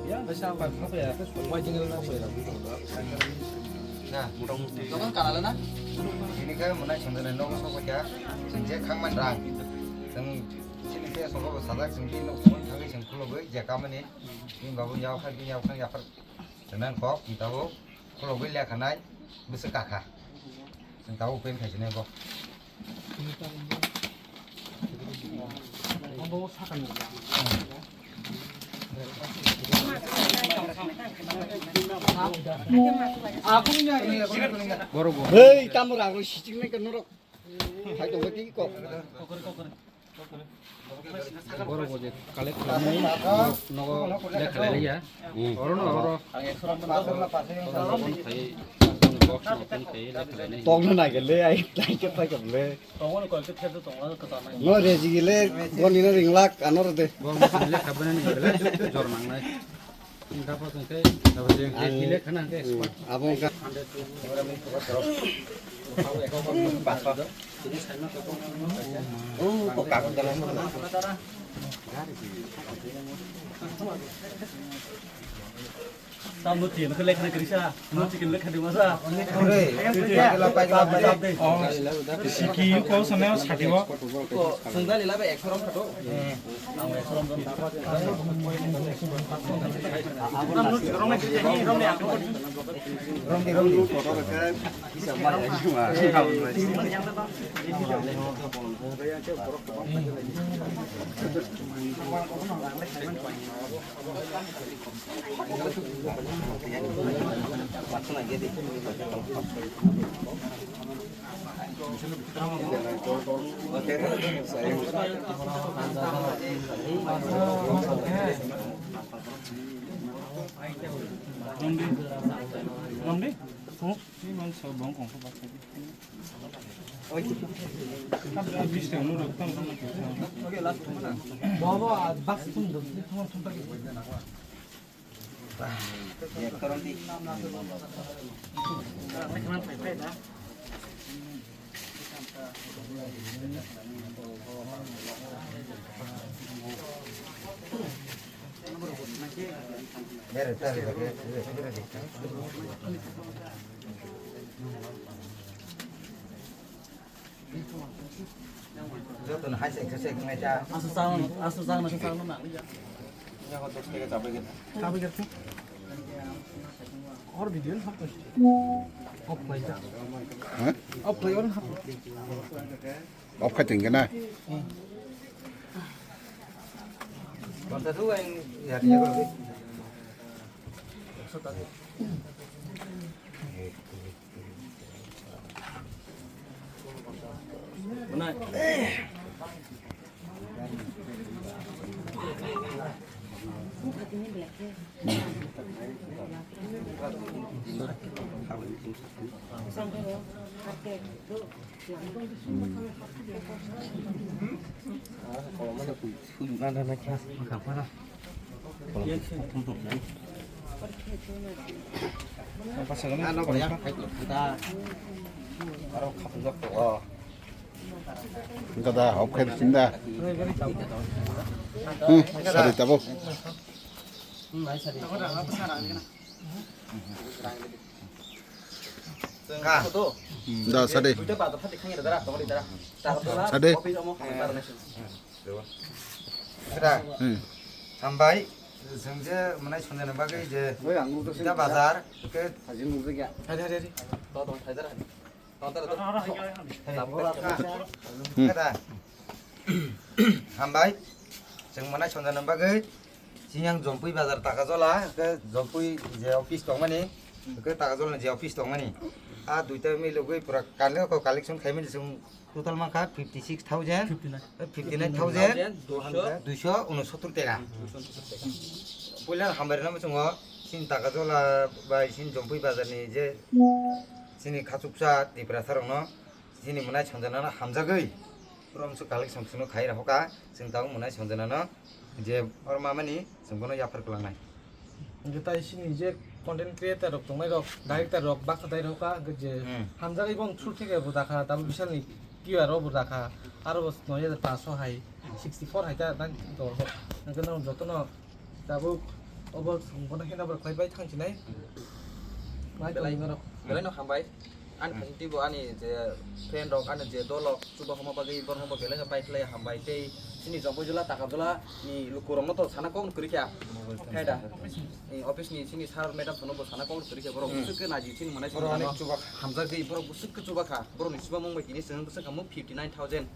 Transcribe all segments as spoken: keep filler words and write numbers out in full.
Na, motamuti. Tokon kanala na? Ini khe mwnai songjaknai nogo sokphaikha, chwng je khangmani rang. Chwng chini khe songkha bo sajak, chwng bini nok songwi thangwi chwng khulogwi je kamani. Bini babu yaokha, bini yaokha yaphar. Chwng nang kok, bini tabuk khulogwi lekha nai, bwswk kakha. Chwng tabuk pen khai sinai bo. Hei, tamo rang rwi siching nai ka norok. Hai tong ba tiki kok. Borok bo je collect khlaiwi nogo lekha lailiya. Oro no oro. Box no open khai lekha lainai. Tongna nai gele ai, tai ke pai gele. No reji gele, boni no ring lak, ano de. Bo lekha bana ni gele, jor nangnai. Ang, abo wngkha. Tamo tin khe lekha kwrwi sa, mo chicken lekha di masa. Siki ko sana sati o. Sengdali labe eksorom khato. Joto no hai se ekso se eknai ta. Asu chang, asu chang na chang na. Nya ko dos taka chabai geta. Chabai geta. Or video hap to. Off play ta. Ha? Off play or hap. Off khai tingkana. Konta tu yang ya dia ko. Gada hop khai sinda. Hmm, sari tabuk. Ka. Da sade. Sade. Kra. Hmm. Hambai. Chwng je mwnai sonjana bagwi je da bazar ke. Hari, hari, hari. Tontor, tontor. Tontor, tontor. Kra. Hambai. Chwng mwnai sonjana bagwi. Siyang Jompui bazar Takajola, ke Jompui je office tongmani, ke Takajola je office tongmani. A duita milogwi pura kale ko collection khaimani chwng total mankha fifty six thousand, fifty nine thousand, duiso unosottor taka. Puila hambai rwna muchungo, sin Takajola bai sin Jompui bazar ni je sini khachuksa Tiprasa rokno sini mwnai sonjana hamjagwi. Pura muchung collection chwngno khai rokha, chwng tabuk mwnai sonjana no. Je oro mamani chwng bono yaphar kwlangnai. Hwnkhe tai sini je content creator rok tongnai rok, director rok baksa dai rokha, hwnkhe je hamjagwi bono through theke bo dakha, tabuk bisal ni Q R o bo dakha, aro bo noi hajar panch so hai, sixty four hai ta nang to, hwnkhe no jotono tabuk Obo chwng bono heno bai khlai bai thang chinai. Belai, belai no hambai. Ani khaising twibo ani je friend rok, ani je dol rok, chuba homa bagwi borokno bo belai no bai khlai hambai. Tei chini Jompuijwla, Takarjwla ni lukurokno to sana kok kwrwi kha. Khaida. Ni office ni chini sir madam sono bo sana kok kwrwi kha. Borok bwswk khe naji chini mwnai songno hamjagwi borok bwswk khe chuba kha. Borok ni chuba mung bai tini chwng bwswk kha mo fifty nine thousand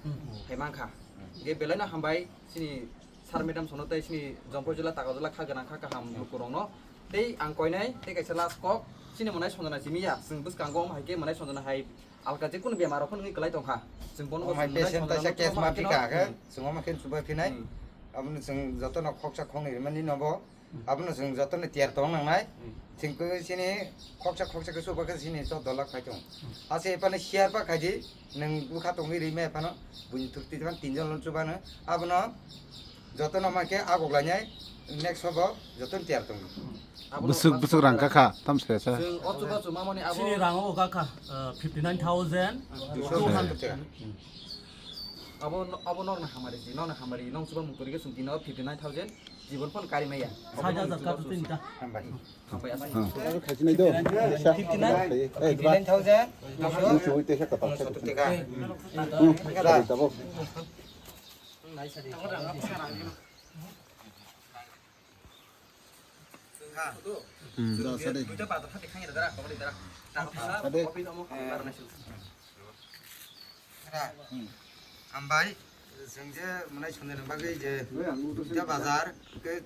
hai man kha. Ge belai no hambai chini sir madam sono tei chini Jompuijwla, Takarjwla kha gwnang kha kaham lukurokno. Tei ang koinai tei kaisa last kok chini mwnai sonjana simi ya. Chwng bwskango omo hai khe mwnai sonjana hai alka je kunu bemar rok phano wngwi kwlai tongkha. Chwng bono bo hai chwng mwnai patient sonjana taisa case ma phi kha khe chwng omo khe chuba phinai. Abono chwng jotono khoksa khoknwi rimani nobo. Abono chwng jotono tiyar tong nangnai. Chwng khe chini khoksa khoksa khe chuba khe chini chok dolak phai tong. Ase ephano share pa khaidi nwng bwkha tongwi rima ephano buini thurti tong tinjon lon chubano. Abono jotono ma khe agok lainai next hobo jotono tiyar tong. Bwswk bwswk rang kakha tam se sa. Chwng o chuba chuma mani abo chini rang o kakha, uh, fifty nine thousand two hundred. Abo no, abo nokna hamari di, nokna hamari nong chuba mung kwrwi khe chwng dino fifty nine thousand. Jibon phone kari maya. Sat hajar kha tu tinta. Hambai. Hambai asai. Aro khaisi nai do. Fifty nine? Eh, fifty nine thousand. Ini cuma itu saya kata. Satu tiga. Hmm. Ada. Ada. Hmm. Duita bazar hati khani dara, kobori dara. Sade. Hambai, chwng je mwnai sonjana bagwi je duita bazar ke.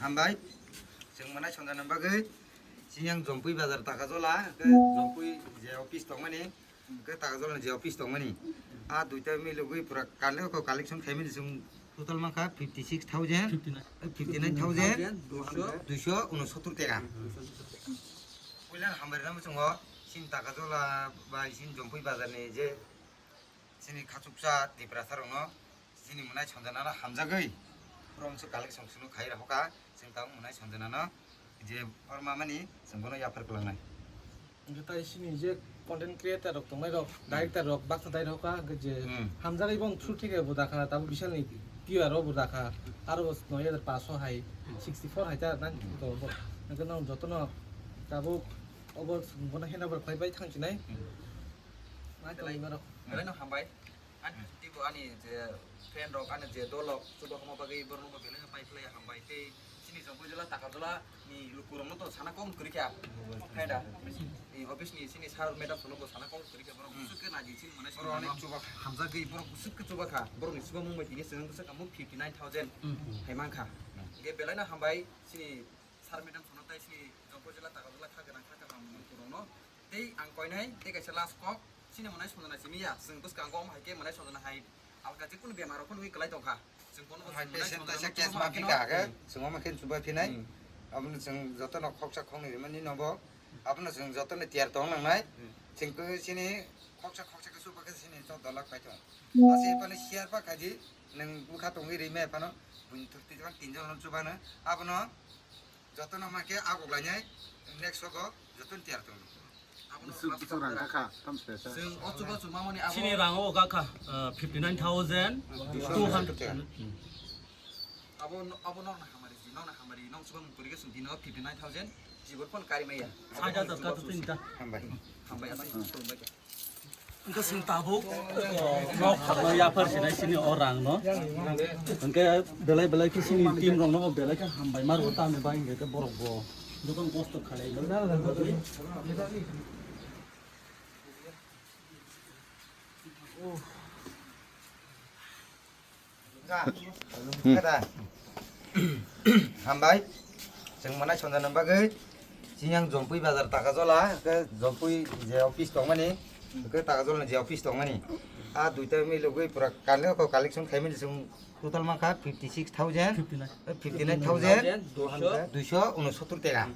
Hambai, chwng mwnai sonjana bagwi. Siyang Jompui bazar Takajola, hwnkhe Jompui je office tongmani, hwnkhe Takajola ni je office tongmani. A duita milogwi pura kale ko collection khaimani chwng total mankha fifty six thousand, fifty nine. Eh, fifty nine thousand, duisho unosottor taka. Puila hambai rwna muchungo, sin Takajola bai sin Jompui bazar ni je sini khachuksa Tiprasa rokno sini mwnai sonjana no hamjagwi, borok se collection sunu khai rokha, chwng tabuk mwnai sonjana no. Je oro mamani chwng bono yapar kwlangnai. Hwnkhe tai chini je content creator rok tongnai rok, director rok baksa dai rok ka, hwnkhe je hamjagwi bong through thike bo dakha, tabuk Vishal ni Q R o bo dakha, aro bo noi hajar paanch sho hai, sixty four hai ta nang to bo. Hwnkhe nang jotono tabuk obo bono handover khlai bai thang chinai. Belai no hambai. Ani twibo ani je friend rok, ani je dol rok, chuba homa bagwi borokno bo belai no pai phlai hambai tei chini Jompui Jola, Takarjola ni lukurokno to sana kok kwrwi kha. Khaida. Ni office ni chini sir madam sono bo sana kok kwrwi kha, borok bwswk khe naji chini mwnai songno hamjagwi borok bwswk khe chuba kha. Borok ni chuba mung bai tini chwng bwswk kha mo fifty nine thousand hai man kha. Hwnkhe belai no hambai chini sir madam sono tei chini Jompui Jola, Takarjola kha gwnang kha kaham lukurokno. Tei ang koinai tei kaisa last kok, chini mwnai sonjana simi ya, chwng bwskango omo hai khe mwnai sonjana hai alka je kunu bemar rok phano wngwi kwlai tongkha. Chwng bono hai patient taisa case ma phi kha khe chwng omo khe chuba phinai. Abono chwng jotono khoksa khoknwi rimani nobo, abono chwng jotono tiyar tong nangnai. Chwng khe chini khoksa khoksa khe chuba khe chini chok dolak pai tong. Ase ephano share pa khaidi nwng bwkha tongwi rima ephano buini thurti tong tinjon no chubano. Abono jotono ma khe agok lainai next hogo jotono tiyar tong. Bwswk bwswk rang kakha tam se sa. Chwng o chuba chuma mani abo chini rang o kakha, uh, fifty nine thousand two hundred. Abo no, abo nokna hamari ji, nokna hamari, nong chuba mung kwrwi khe chwng dino fifty nine thousand jibon phone kari maya. Sat hajar kha tu tinta. Hambai. Hambai asai khulumbai kha. Hwnkhe chwng tabuk, uh, nok khakno yaphar sinai sini o rang no. Hwnkhe belai belai khe sini team rok no belai khe hambai ma rwo tamni bagwi hwnkhe borok bo jotono kosto khalai. Hambai. Chwng mwnai sonjana bagwi chini ang Jompui bazar Takajola, hwnkhe Jompui je office tongmani, hwnkhe Takajola ni je office tongmani. A duita milogwi pura kale ko collection khaimani chwng total mankha fifty six thousand, fifty nine. Eh, fifty nine thousand, duisho unosottor taka.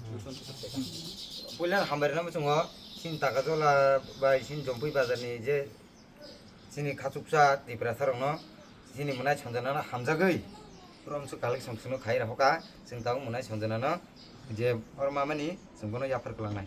Puila hambai rwna muchungo chini Takajola bai chini Jompui bazar ni je chini khachuksa Tiprasa rokno chini mwnai sonjana no hamjagwi, borok se collection sunu khai rokha, chwng tabuk mwnai sonjana no je oro mamani chwng bono yaphar kwlangnai.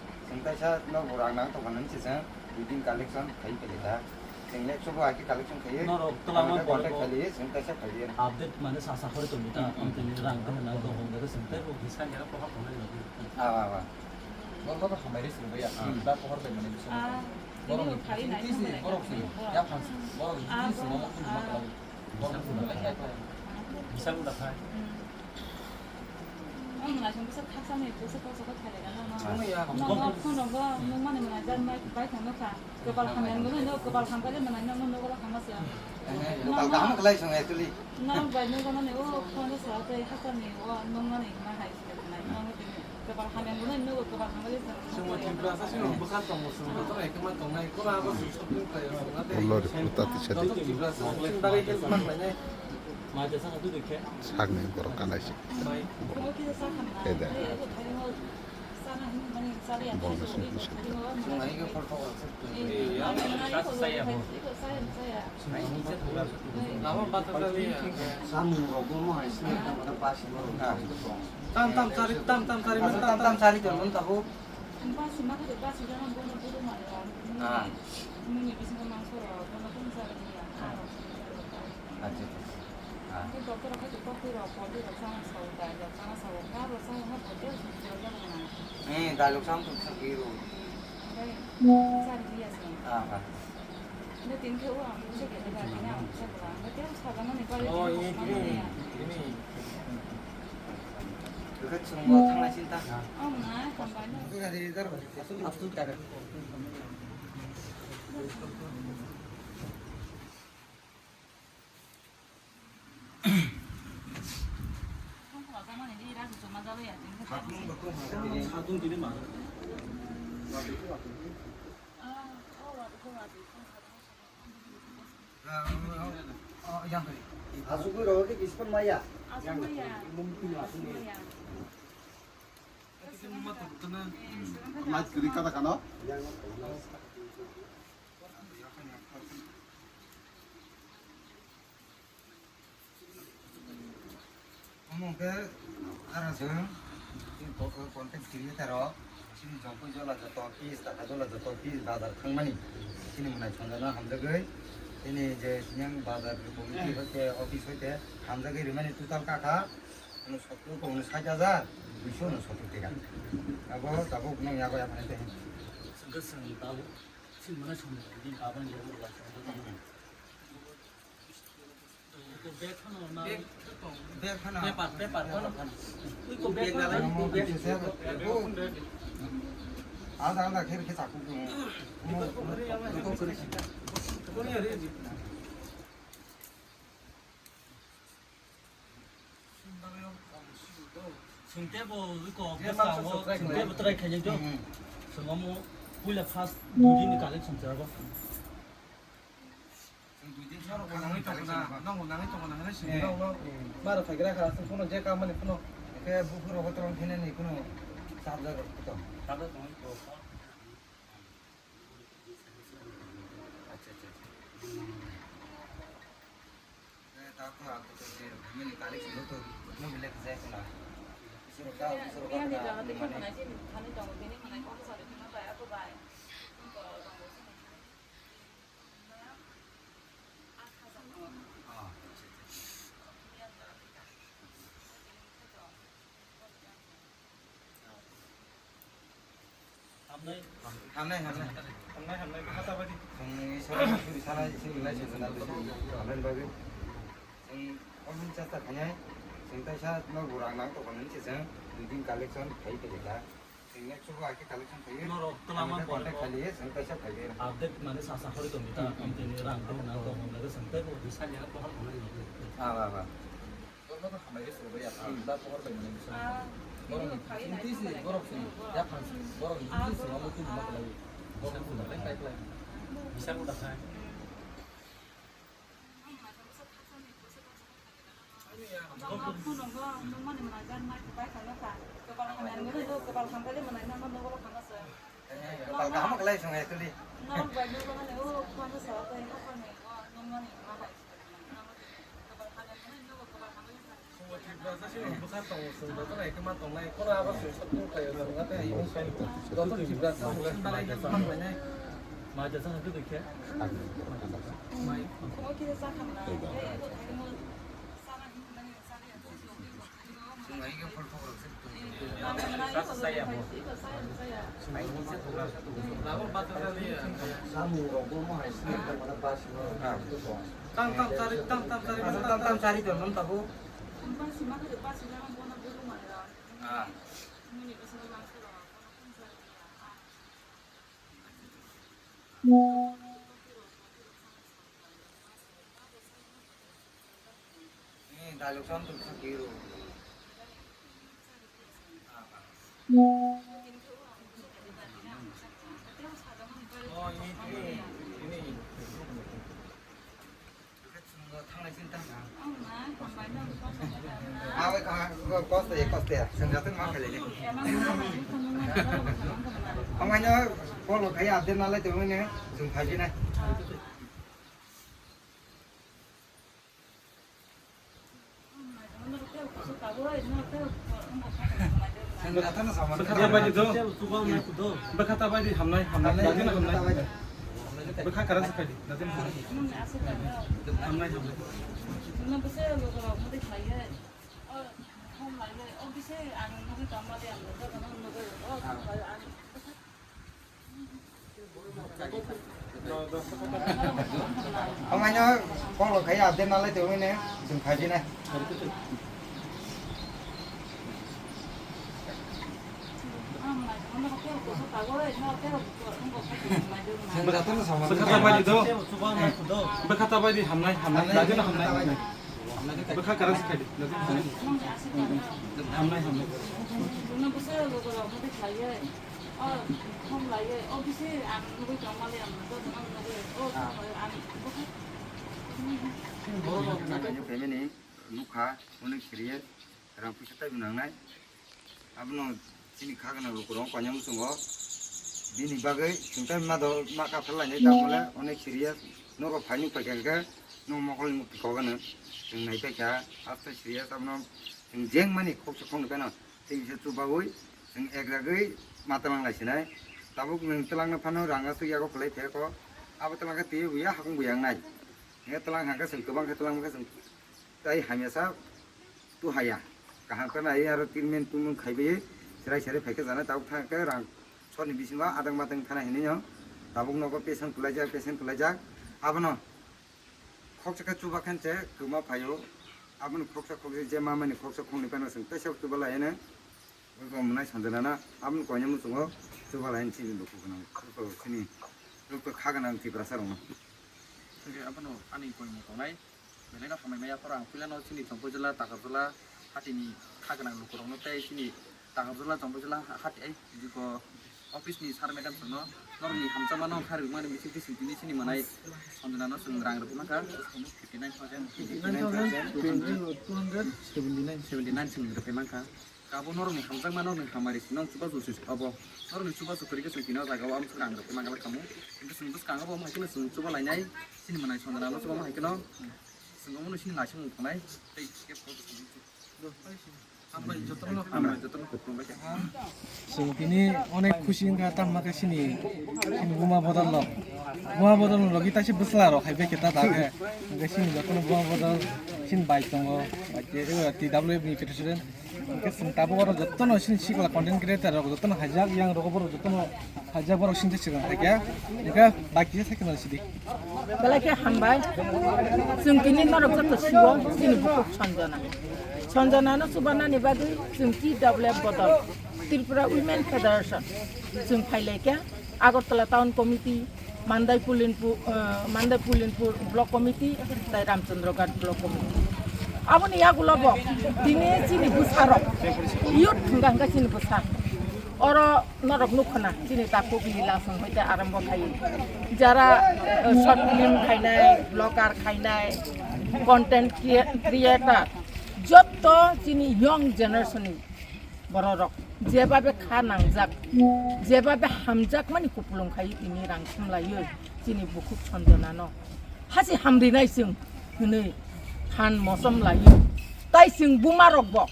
Chwng kaisa no bo rang nang tongkha nang se chwng within collection khai khai da. Chwng le chubo aki collection khai. Norok twlangma contact borok khai le chwng kaisa khai. Update mane sa sa khore tongwi ta. Hmm, hmm. Amtwini rang tongna nang tong hong da chwng tei bo. Sanya pohor tongnai logi. Ah, ah, ah. Borok no hambai rwi chwng ya. Hmm. Da pohor bai mane. Ah, borok ni facility se borok se. Ya phang borok ni facility se mo mo ma kala. Borok ni facility se. Bisang da phai. Hmm. Ang nang sung bisa khaksa ni bisa kok sokot thai lega na. Sung ya. Nang phone rok nung mani mana jan bai bai thang nokha. Kebal hamya nung no kebal ham kali mana nang nung nokla khama sa. Eh, lokal kaham kelai sung actually. Nang bai nung kono ni o phone sa te haksa ni o nung mani ma hai sung nai nang ni kebal hamya nung no kebal ham kali sa. Sung mo Tripura sa sung bwkha tong mo sung to ekma tong nai ko abo sung shopping khlai sung ate. Ulo ri puta ti sa di. Joto Tripura sa sung dari help ma khlai nai. Sakni borok kalaisik. Eda. Borokno sini sini. Tam tam sari, tam tam sari, tam tam sari, tam tam. Ah. Acha, acha, acha. Ah. Eh, daluk sam tuk sak biru. Ah, ah. Oh, ini, ini, ini. Chwngno thangnai sinta. Asugwi rw khe biskon maya. Asugwi ya. Asugwi ya. Mat kiri kata kano. Omo khe ara se chini content creator rok chini jongkui jola joto office, taka jola joto office, bazar thangmani chini mwnai sonjana hamjagwi chini je siyang bazar committee hoite office hoite hamjagwi rimani total kaka unsottor ko unsait hajar duiso unsottor taka. Abo tabuk nang yago yaphani tei. Swngkhe swng tabuk chini mwnai sonjana bini baba ni yago. Bag phano na. Bag phano. Paper, paper phano phano. Ui ko bag phano. Alda alda khe khe chaku. Sungte bo ui ko bwskango, sungte bo try khaijak do. Sungamo puila first dui din ni collection cherago. Chwng dui din sa rok nangwi tongo na, nangwi tongo na hinwi sini nokno. Maro phaigra kha, chwng phano je kam mani phano. Khe buphuru rok tong thene ni phano charger rok to. Charger tong to. Acha, acha, acha. Eh, ta to ako to je mini collection to no bile je kona. Suru ka, suru ka. Hamnai, hamnai. Hamnai, hamnai. Kha ta badi. Chwng Isor suri sana, suri lai suri sana, hamnai bagwi. Chwng omo chesta khainai, chwng taisa no burang nang tokon hinse chwng dui din collection khai tongkha. Next bo aike collection khaye. Norok twlama contact khaliye, sengkaisa phaibe. Update mane sasa hori tongdi ta, hmm, hmm, tini rang tong nang tong nang sengkai bo. Bisanya pohor khamai ni. Ah, ah, ah. Borok no khamai se roya, hmm, da pohor bai mane bisa. Ah, borok ni, ini khaye, ini khaye, borok sini, ya phan, borok ni, ah, ini sini, borok ni, borok ni. Borok ni, borok ni. Bisa udah khai. Kaham khlai song ya tuli. Tiprasa sini bwsa tongo, chwng joto nai khe ma tongnai. Kono abo chwng sottung khlai o, chwng joto Tiprasa. Mai jasa hadu dekhe. Mai. Samung rok bo mo hai sini, mana basi. Tang tam chari, tang tam chari, tang tam chari to nom tabu. Ah. Eh, daluk sam tuk sak biru. Ah, ah. Oh, ini, ini. Thangnai sinta. Awe ka, ko, koste, koste. Sengkatun ma khale ni. Amanya polo khai update nalai tongwi ne, jung phaji nai. Sengkatun sama. Sengkatun bai di do. Bwkha ta bai di hamnai, hamnai, hamnai, daging hamnai. Bwkha karan sakai di, daging hamnai. Hamnai, hamnai. Amanya polo khai update nalai tongwi ne, jung phaji nai. Bwkha ta bai di do. Bwkha ta bai di hamnai, hamnai. Lagina hamnai. Bwkha karang sikha di. Hamnai, hamnai. Pemeni nukha, unik serious. Rang puisa taibo nangnai. Abono chini kha gwnang lukurok kanya muchungo. Bini bagwi chwng tei ma do ma kaphar lainai, tamole onek serious. Norok phaini paikha khe nok mokolni mukti kok gwnang. Chwng nai paikha aste serious, abono chwng jeng mani khoksa khokni phano chwng se chubaui chwng ek jagwi ma twlang lai sinai. Tabuk nwng twlangno phano rang aswk yago kwlai phaiko. Abo twlang khe twiwi buya hakung buya wngnai. Hingke twlang hangkhe chwng kwbang khe twlang khe chwng tei hamya sa tu haya. Kaham khe nai aro treatment tumung khaibai chwrai chwrai phaikhe jana tabuk thang khe rang sorni bisingo adang matang thana hinwi no tabuk nogo patient kwlaijak, patient kwlaijak. Abono khoksa khe chuba khe se kwma phaio. Abono khoksa khoksa je mamani khoksa khokni phano chwng teisa chuba laino. Oi ko mwnai sanjana na, aboni koina muchungo chuba laino chini duku gwnang. Oi ko chini, oi ko kha gwnang Tiprasa rokno. Hingke abono ani koimung tongnai. Belai no hambai maya phoro ang puila no chini Chompai jila, Takarjala hatini kha gwnang lukurokno tei chini Takarjala, Chompai jila hati ai jiko office ni sir madam songno norokni hamjakmano kha rwmani bising bising tini chini mwnai Sanjana no chwng rang rwkhe mankha fifty nine thousand, fifty nine thousand two hundred seventy nine, seventy nine chwng rwkhe mankha. Abo norokni hamjakmano nwng hamari si nong chubachu se obo. Norokni chubachu kwrwi khe chwng tini o jagao amswk rang rwkhe mangala khamu. Hingke chwng bwskango bo omo hai kheno chwng chuba lainai. Chini mwnai Sanjana no chuba omo hai kheno chwng omono chini naising wng thangnai. Tei khe bo chwng hambai jotono hambai jotono kuplung bai kha. Chwng tini onek khusi wngkha, tamo khe chini, chini buma bodol rok. Buma bodol rok logi taisa bwsla rok hai bai khe ta da khe. Hingke chini jotono buma bodol chini bai tongo. Bai khe T W F ni president. Hingke chwng tabuk oro jotono chini sikla content creator rok jotono haijak, yang rok borok jotono haijak, borok sini se chwng haikhe. Hingke bai kisa sakhe nang sidi. Belai khe hambai. Chwng tini norok joto siwo chini bukhuk Sanjana. Sanjana no chubanani bagwi chwng T W F bodol Tripura Women Federation chwng phailaikha. Agartala Town Committee, Mandai Pulinpur, eh, Mandai Pulinpur Block Committee, tei Ramchandraghat Block Committee. Aboni yagulo bo tini chini bwsarok, youth hwnkha hwnkha chini bwsa. Oro norok nukha na, chini takhuk lila song hoite arambo khai. Jara, eh, short film khainai, vlogger khainai, content crea-, creator, jotto chini young generation ni bororok jebabe kha nangjak, jebabe hamjakmani kupulung khai tini rang sumlaiwi chini bukhuk Sanjanano hasi hamrinai chwng hwnwi phan mosom laiwi. Tai chwng bumarokbo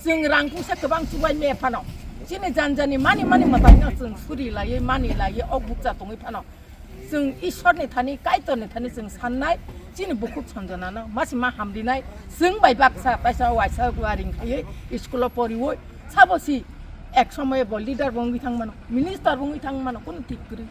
chwng rang puisa kwbang chubai me phano chini janjani mani mani mwtaino chwng suri laiwi mani laiwi ok bukcha tongwi phano. Chwng Ishwarni thani, Kaitorni thani chwng sannai, chini bukhuk Sanjanano masi ma hamrinai, chwng bai baksa taisa waisa waring khaiwi school-o poriwi, sabo si ek somoyo bo leader bo wngwi thang mano, minister bo wngwi thang mano, kunu thik kwrwi.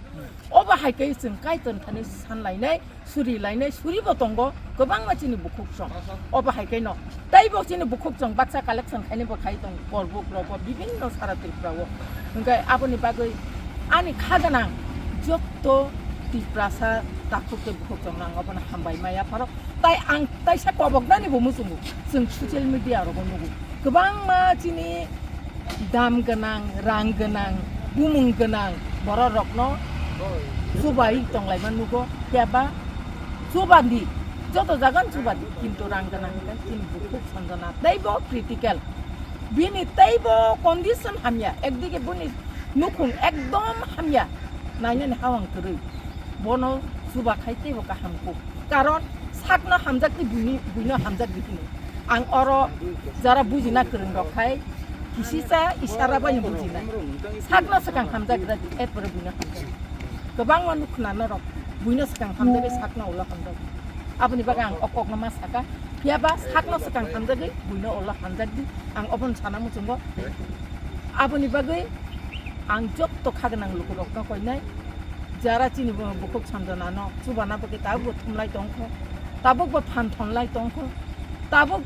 Obo hai khe chwng Kaitorni thani sanlainai, suri lainai, suribo tongo, kwbangma chini bukhuk song. Obo hai khe no, teibo chini bukhuk song baksa collection khainai bo khai tong, Korbuk rogo, bibinno sara Tripura o. Hwnkhe aboni bagwi ani kha gwnang jotto Tiprasa takhuk tei bukhuk song nang obono hambai maya pharo. Tai ang taisa koboknani bo muchungo, chwng social media rogo nugo. Kwbangma chini dam gwnang, rang gwnang, bumung gwnang bororokno chubai tonglaima nugo, phiya ba chubadi, joto jagan chubadi, kintu rang gwnang hwnkhe chini bukhuk Sanjana teibo critical, bini teibo condition hamya, ekdike bini nukhung ekdom hamya, nainani hawang kwrwi, bono chuba khai teibo kaham kuk. Karon sakno hamjakdi buini, buino hamjakdi hino. Ang oro jara bujina kwrwng rok khai kisisa isara bai bujinai. Sakno swkang hamjakdi, erpore buino hamjakdi. Kwbangma nukhna norok buino swkang hamjagwi sakno ulo hamjakdi. Aboni bagwi ang o kokno ma saka. Phiya ba sakno swkang hamjagwi buino ulo hamjakdi. Ang obono sana muchungo. Aboni bagwi ang jotto kha gwnang lukurokno koinai. Jara chini bo-, bukhuk Sanjanano chubana bagwi tabukbo thumlai tongkho, tabukbo phan thonlai tongkho, tabuk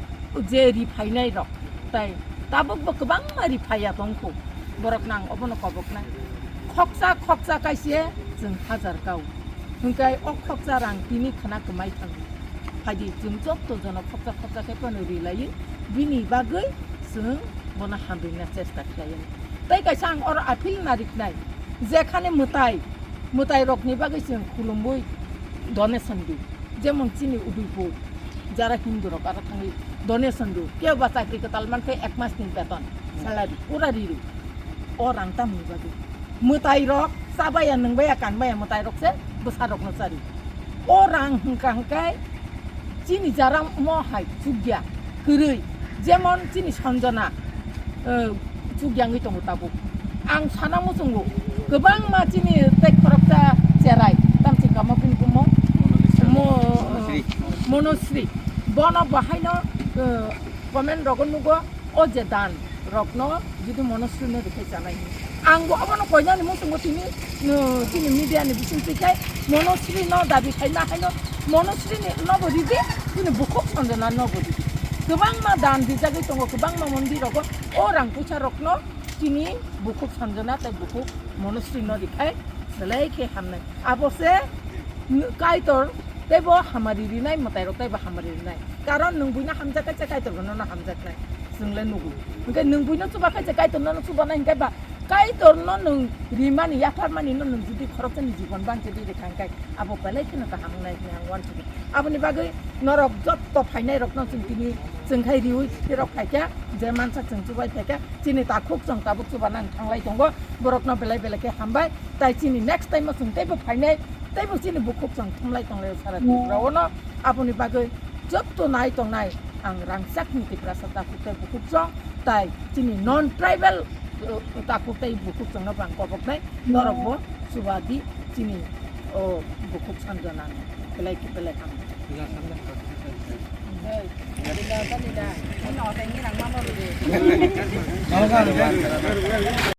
je ri phainai rok, tai tabukbo kwbangma ri phaiya tongkho, Borok nang obono koboknai. Khoksa khoksa kaise chwng hajar kau. Hwnkhe o khoksa rang tini khna kwmai thango. Phaidi chwng jotto jono khoksa khoksa khe phano rilaiwi bini bagwi chwng bono hamrina chesta khlaio. Tei kaisa ang oro appeal nariknai, jekhane mwtai, mwtai rokni bagwi chwng khulumwi donation di. Jemon chini Udaipur, jara Hindu rok aro thangwi donation do. Kebo ba chakri kwtal mankhe ek mas ni beton, salary pura riri. O rang tamni bagwi. Mwtai rok chabaya, nwngbaya, kanbaya mwtai rok se bwsa rokno chari. O rang hwnkha hwnkhe chini jara mo hai chukya, kwrwi. Jemon chini Sanjana, eh, chukya wngwi tongo tabuk. Ang sana muchungo, kwbangma chini tei khoroksa cherai, tamchi kamo bini bumung Mo-, Monosri. Monosri. Bono bahaino, eh, comment rogo nugo, o je dan rokno jodi Monosri no rikhe chanai. Ang bo abono koinani muchungo tini, no, chini media ni bising twi khai Monosri no dabi khaima haino Monosri ni nobo ridi, chini bukhuk Sanjana nobo ridi. Kwbangma dan rijagwi tongo, kwbangma mondir rogo o rang puisa rokno chini bukhuk Sanjana tei bukhuk Monosri no rikhai belai khe hamnai. Abo se n-, Kaitor teibo hamari rinai, mwtai rok teibo hamari rinai. Karon nwng buino hamjak khe se Kaitor bo nono hamjaknai. Chwng le nugo. Hwnkhe nwng buino chuba khe se Kaitor nono chubanai, hwnkhe ba Kaitor no nwng rimani, yapharmani no nwng jodi khoroksani jibon bangchedi rikha hwnkhe abo belai kheno kaham wngnai hwnwi ang uansukha. Aboni bagwi norok jotto phainai rokno chwng tini chwng khai riwi phirok phaikha, je mansa chwng chubai phaikha, chini takhuk chwng tabuk chuba nang thanglai tongo, borokno belai belai khe hambai, tai chini next time o chwng teibo phainai, teibo chini bukhuk chwng thumlai tonglai sara Tripura ono, aboni bagwi jotto nai tongnai ang rangchakni Tiprasa takhuk tei bukhuk chwng, tai chini non tribal, uh, takhuk tei bukhuk chwngno bo ang koboknai, norokbo chuba di chini o bukhuk Sanjana belai khe belai ham.